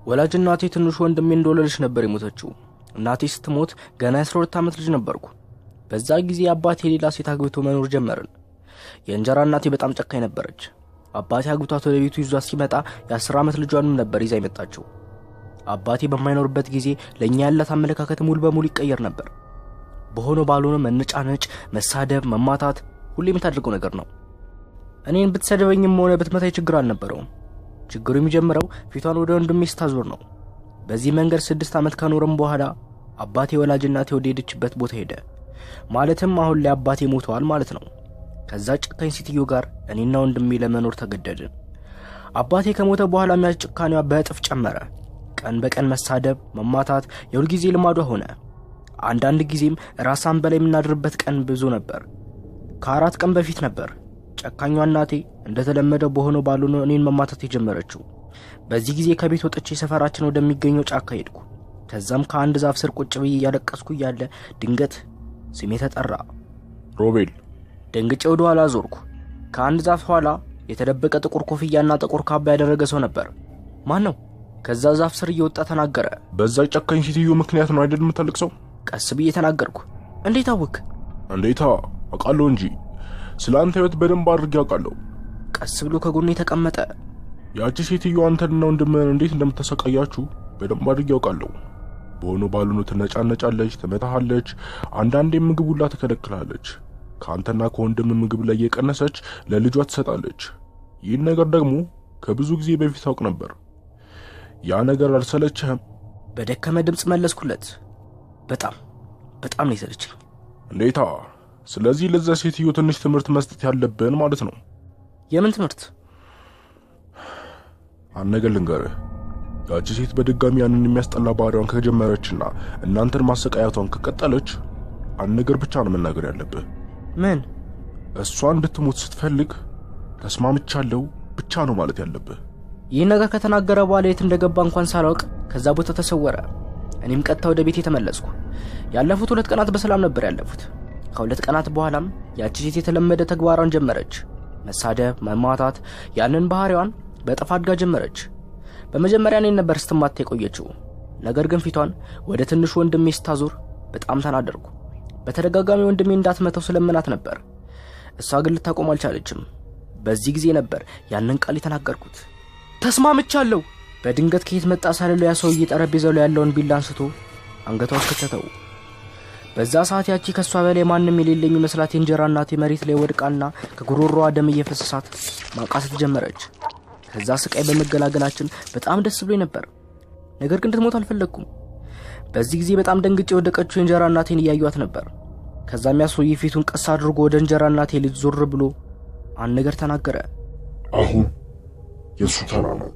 ወላጅ እናቴ ትንሹ ወንድሜ እንደወለደች ነበር የሞተችው። እናቴ ስትሞት ገና የ12 ዓመት ልጅ ነበርኩ። በዛ ጊዜ አባቴ ሌላ ሴት አግብቶ መኖር ጀመርን። የእንጀራ እናቴ በጣም ጨካኝ ነበረች። አባቴ አግብቷት ወደ ቤቱ ይዟት ሲመጣ የ10 ዓመት ልጇንም ነበር ይዛ የመጣችው። አባቴ በማይኖርበት ጊዜ ለእኛ ያላት አመለካከት ሙሉ በሙሉ ይቀየር ነበር። በሆነ ባልሆነ መነጫነጭ፣ መሳደብ፣ መማታት ሁሌ የምታደርገው ነገር ነው። እኔን ብትሰድበኝም ሆነ ብትመታኝ ችግር አልነበረውም። ችግሩ የሚጀምረው ፊቷን ወደ ወንድሜ ስታዞር ነው። በዚህ መንገድ 6 ዓመት ከኖርም በኋላ አባቴ ወላጅ እናቴ ወደ ሄደችበት ቦታ ሄደ። ማለትም አሁን ላይ አባቴ ሞተዋል ማለት ነው። ከዛ ጨካኝ ሴትዮ ጋር እኔና ወንድሜ ለመኖር ተገደድን። አባቴ ከሞተ በኋላ ያች ጭካኔዋ በእጥፍ ጨመረ። ቀን በቀን መሳደብ፣ መማታት የሁልጊዜ ልማዷ ሆነ። አንዳንድ ጊዜም ራሳን በላይ የምናድርበት ቀን ብዙ ነበር። ከ4 ቀን በፊት ነበር ጨካኟ እናቴ እንደተለመደው በሆነው ባልሆነው እኔን መማታት የጀመረችው። በዚህ ጊዜ ከቤት ወጥቼ ሰፈራችን ወደሚገኘው ጫካ ሄድኩ። ከዛም ከአንድ ዛፍ ስር ቁጭ ብዬ እያለቀስኩ እያለ ድንገት ስሜ ተጠራ። ሮቤል። ደንግጬ ወደ ኋላ ዞርኩ። ከአንድ ዛፍ ኋላ የተደበቀ ጥቁር ኮፍያና ጥቁር ካባ ያደረገ ሰው ነበር። ማን ነው? ከዛ ዛፍ ስር እየወጣ ተናገረ። በዛ ጨካኝ ሴትዮ ምክንያት ነው አይደል የምታለቅሰው? ቀስ ብዬ ተናገርኩ። እንዴት አወክ? እንዴታ አውቃለሁ እንጂ ስለ አንተ ህይወት በደንብ አድርጌ አውቃለሁ። ቀስ ብሎ ከጎኔ ተቀመጠ። ያቺ ሴትዮ አንተንና ወንድምህን እንዴት እንደምታሰቃያችሁ በደንብ አድርጌ አውቃለሁ። በሆነ ባልሆነ ትነጫነጫለች፣ ትመታሃለች፣ አንዳንዴ ምግብ ሁላ ትከለክላለች። ከአንተና ከወንድም ምግብ ላይ እየቀነሰች ለልጇ ትሰጣለች። ይህን ነገር ደግሞ ከብዙ ጊዜ በፊት አውቅ ነበር። ያ ነገር አልሰለችህም? በደከመ ድምፅ መለስኩለት። በጣም በጣም ነው የሰለቸኝ። እንዴታ! ስለዚህ ለዛ ሴትዮ ትንሽ ትምህርት መስጠት ያለብን ማለት ነው። የምን ትምህርት? አንድ ነገር ልንገርህ። ያቺ ሴት በድጋሚ ያንን የሚያስጠላ ባህሪዋን ከጀመረችና እናንተን ማሰቃያቷን ከቀጠለች አንድ ነገር ብቻ ነው መናገር ያለብህ። ምን? እሷ እንድትሞት ስትፈልግ ተስማምቻለሁ ብቻ ነው ማለት ያለብህ። ይህን ነገር ከተናገረ በኋላ የት እንደገባ እንኳን ሳላውቅ ከዛ ቦታ ተሰወረ። እኔም ቀጥታ ወደ ቤቴ ተመለስኩ። ያለፉት 2 ቀናት በሰላም ነበር ያለፉት። ከ2 ቀናት በኋላም ያቺ ሴት የተለመደ ተግባሯን ጀመረች። መሳደብ፣ መማታት፣ ያንን ባህሪዋን በጥፍ አድጋ ጀመረች። በመጀመሪያ እኔን ነበር ስትማታ የቆየችው። ነገር ግን ፊቷን ወደ ትንሹ ወንድሜ ስታዞር በጣም ተናደርኩ። በተደጋጋሚ ወንድሜ እንዳትመታው ስለምናት ነበር። እሷ ግን ልታቆም አልቻለችም። በዚህ ጊዜ ነበር ያንን ቃል የተናገርኩት። ተስማምቻለሁ። በድንገት ከየት መጣ ሳልለው ያ ሰውዬ ጠረጴዛው ላይ ያለውን ቢላ አንስቶ አንገቷ ውስጥ ከተተው። በዛ ሰዓት ያቺ ከሷ በላይ ማንም የሌለ የሚመስላት የእንጀራ እናቴ መሬት ላይ ወድቃና ከጉሮሮዋ ደም እየፈሰሳት ማቃሰት ጀመረች። ከዛ ስቃይ በመገላገላችን በጣም ደስ ብሎኝ ነበር። ነገር ግን እንድትሞት አልፈለግኩም። በዚህ ጊዜ በጣም ደንግጬ የወደቀችው የእንጀራ እናቴን እያዩዋት ነበር። ከዛም ያ ሰውዬ ፊቱን ቀስ አድርጎ ወደ እንጀራ እናቴ ልጅ ዞር ብሎ አንድ ነገር ተናገረ። አሁን የሱ ተራ ነው።